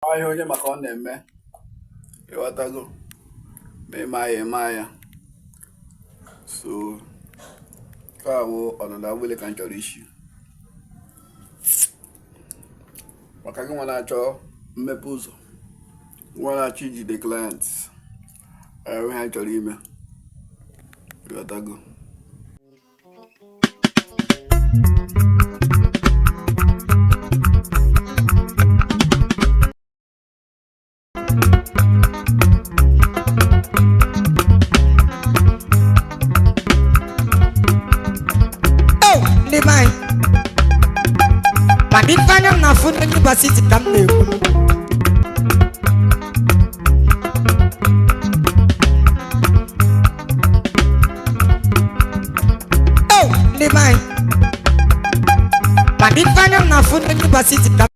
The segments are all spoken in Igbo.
Ọ ihe onye maka ọ na-eme, ịghọtago? Ma ịma ya, ịma ya. So nke a wụ ọnọdụ awele ka m chọrọ isi maka gị nwa na-achọ mmepe ụzọ, nwa na-achọ ijide client, ihe anyị chọrọ ime, ịghọtago? Ndị be anyị, mana ife anya m na-afụ n'Enyimba City ka m na-ekwu. Ndị be anyị, mana ife anya m na-afụ n'Enyimba City ka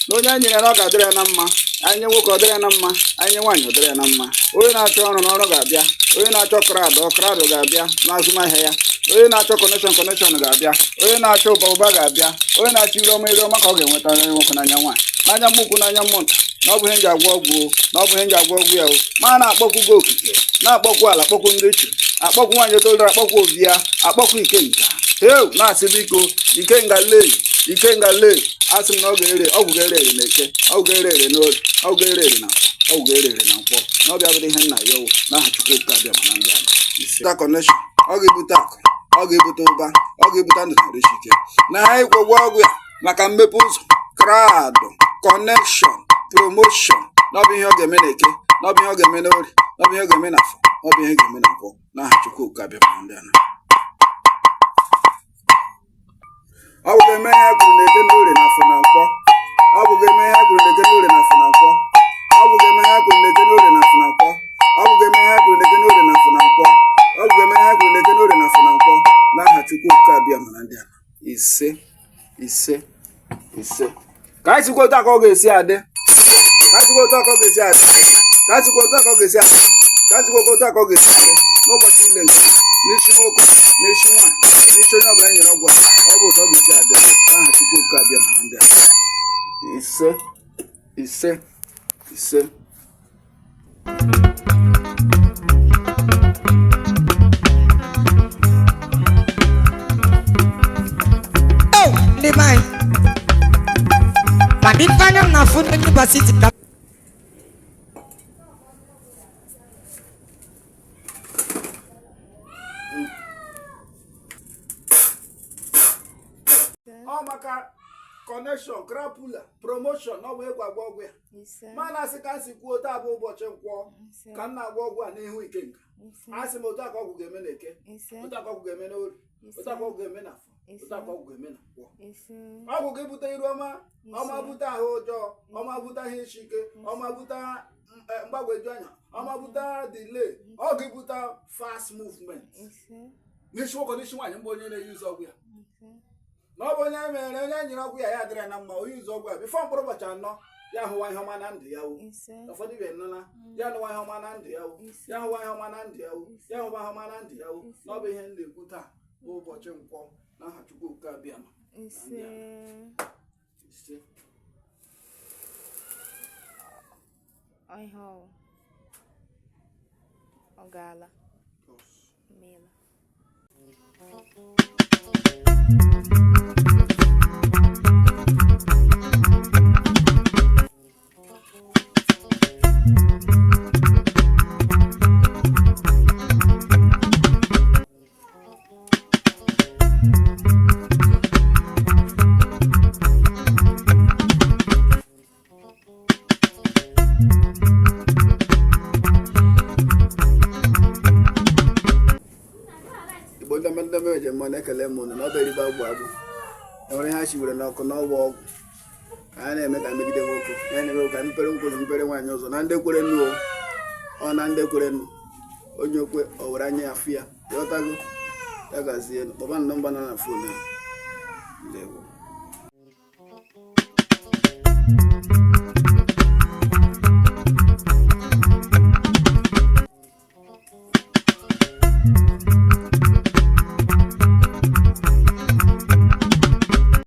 Na onye anyị nyere, ọ ga-adịrị ya na mma. Anyị nye nwoke, ọ dịrị ya na mma. Anyị nye nwaanyị, ọ dịrị ya na mma. Onye na-achọ ọrụ na ọrụ ga-abịa. Onye na-achọ crowd, crowd ga-abịa n'azụmahịa ya. Onye na-achọ connection, connection ga-abịa. Onye na-achọ ụba, ụba ga-abịa. Onye na-achọ iru ọma, iru ọma ka ọ ga-enweta n'anya nwoke, n'anya nwaanyị, n'anya mmụọ ukwu, n'anya mmụọ nta. Na ọ bụ ihe m ji agwọ ọgwụ o, na ọ bụ ihe m ji agwọ ọgwụ ya o. Ma na-akpọkwu gị okike, na-akpọkwu ala, akpọkwu ndị iche, akpọkwu nwaanyị toluru, akpọkwu obi ya, akpọkwu ikenga heu, na-asị biko, ikenga lee, ikenga lee. Asị m na ọ ga-ere ọgwụ, ga-ere ere na eke, ọgwụ ga-ere ere n'orie, ọgwụ ga-ere ere na afọ, ọgwụ ga-ere ere na nkwọ, na ọ bịa bụrụ ihe nna ya owu n'aha Chukwu Okike Abịama na ndị ala. Ise connection, ọ ga-ebute akụ, ọ ga-ebute ụba, ọ ga-ebute ndụ na arụ ike. Na ha ịkwụ ụgwọ ọgwụ ya maka mmepe ụzọ, crowd, connection, promotion, na ọ bụ ihe ọ ga-eme na eke, na ọ bụ ihe ọ ga-eme n'orie, na ọ bụ ihe ọ ga-eme na afọ, na ọ bụ ihe ọ ga-eme na nkwọ, n'aha Chukwu Okike Abịama na ndị ala. Ọ bụ ga-eme ihe kwuru na eke, n'orie, na afọ na nkwọ. Ọ bụ ga-eme ihe kwuru na eke, n'orie, na afọ na nkwọ. Ọ bụ ga-eme ihe kwuru na eke, n'orie, na afọ na nkwọ. Ọ bụ ga-eme ihe kwuru na eke, n'orie, na afọ na nkwọ. Ọ bụ ga-eme ihe kwuru na eke, n'orie, na afọ na nkwọ, n'aha Chukwu Okike Abịama na ndị ala. Ise, ise, ise. Ka anyị sikwa otu a ka ọ ga-esi adị. Ka anyị sikwa otu a ka ọ ga-esi adị. Ka anyị sikwa otu a ka ọ ga-esi adị. Ka anyị sikwa otu a ka ọ ga-esi adị n'ụbọchị ile nke n'isi nwoke, n'isi nwaanyị, n'isi onye ọbụla nyere ọgwụ a. Ọ bụ otu ọ ga-esi adị n'aha Chukwu Okike Abịama na ndị ala. Ise, ise, ise. Ndị be anyị, mana ife anya m na-afụ n'Enyimba City ka Ọ maka connection, crowd puller, promotion, ọ bụ ịgwa agwọ ọgwụ ya. Ma na-asị ka m si kwuo, taa bụ ụbọchị nkwọ ka m na-agwọ ọgwụ a n'ihu ikenga. Asị m otu a ka ọgwụ ga-eme n'eke, otu a ka ọgwụ ga-eme n'orie, otu a ka ọgwụ ga-eme n'afọ, otu a ka ọgwụ ga-eme na nkwọ. Ọgwụ gị bute iru ọma, ọma bute ahụ ọjọọ, ọma bute ihe isi ike, ọma bute mgbagwoju anya, ọma bute delay, ọ ga-ebute fast movement n'isi nwoke, n'isi nwaanyị. Mgbe onye na-eyuzu ọgwụ ya, na ọ bụ onye mere, onye nyere ọgwụ ya, ya adịrị ya na mma. Onye yuzu ọgwụ ya before mkpụrụ ụbọchị 4, ya hụwa ihe ọma na ndụ ya wu. Ụfọdụ ibe nụla ya nụwa ihe ọma na ndụ ya wu, ya hụwa ihe ọma na ndụ ya wu, ya hụwa ihe ọma na ndụ ya wu. Na ọ bụ ihe m na-ekwu taa bụ ụbọchị nkwọ n'aha Chukwu Okike Abịama. Ise. Ihe ọwụ ọ gaala meela. Igbo ndị ọma, ndị ọma eji mma, na-ekele m unu na ọ bụ eribe agwụ agwụ enwere ihe ha chiwere n'ọkụ n'ọwa ọgwụ ka a na-eme ka megide nwoke ya na-eme ka mepere nwoke ụzọ, mepere nwaanyị ụzọ, na ndị kwere nnu ọ na ndị kwere nnu. Onye okwe o were anya ya fụ ya, ghọtago? Ya gazie. Kpọba nọmba nọ na phone a. Ndewo.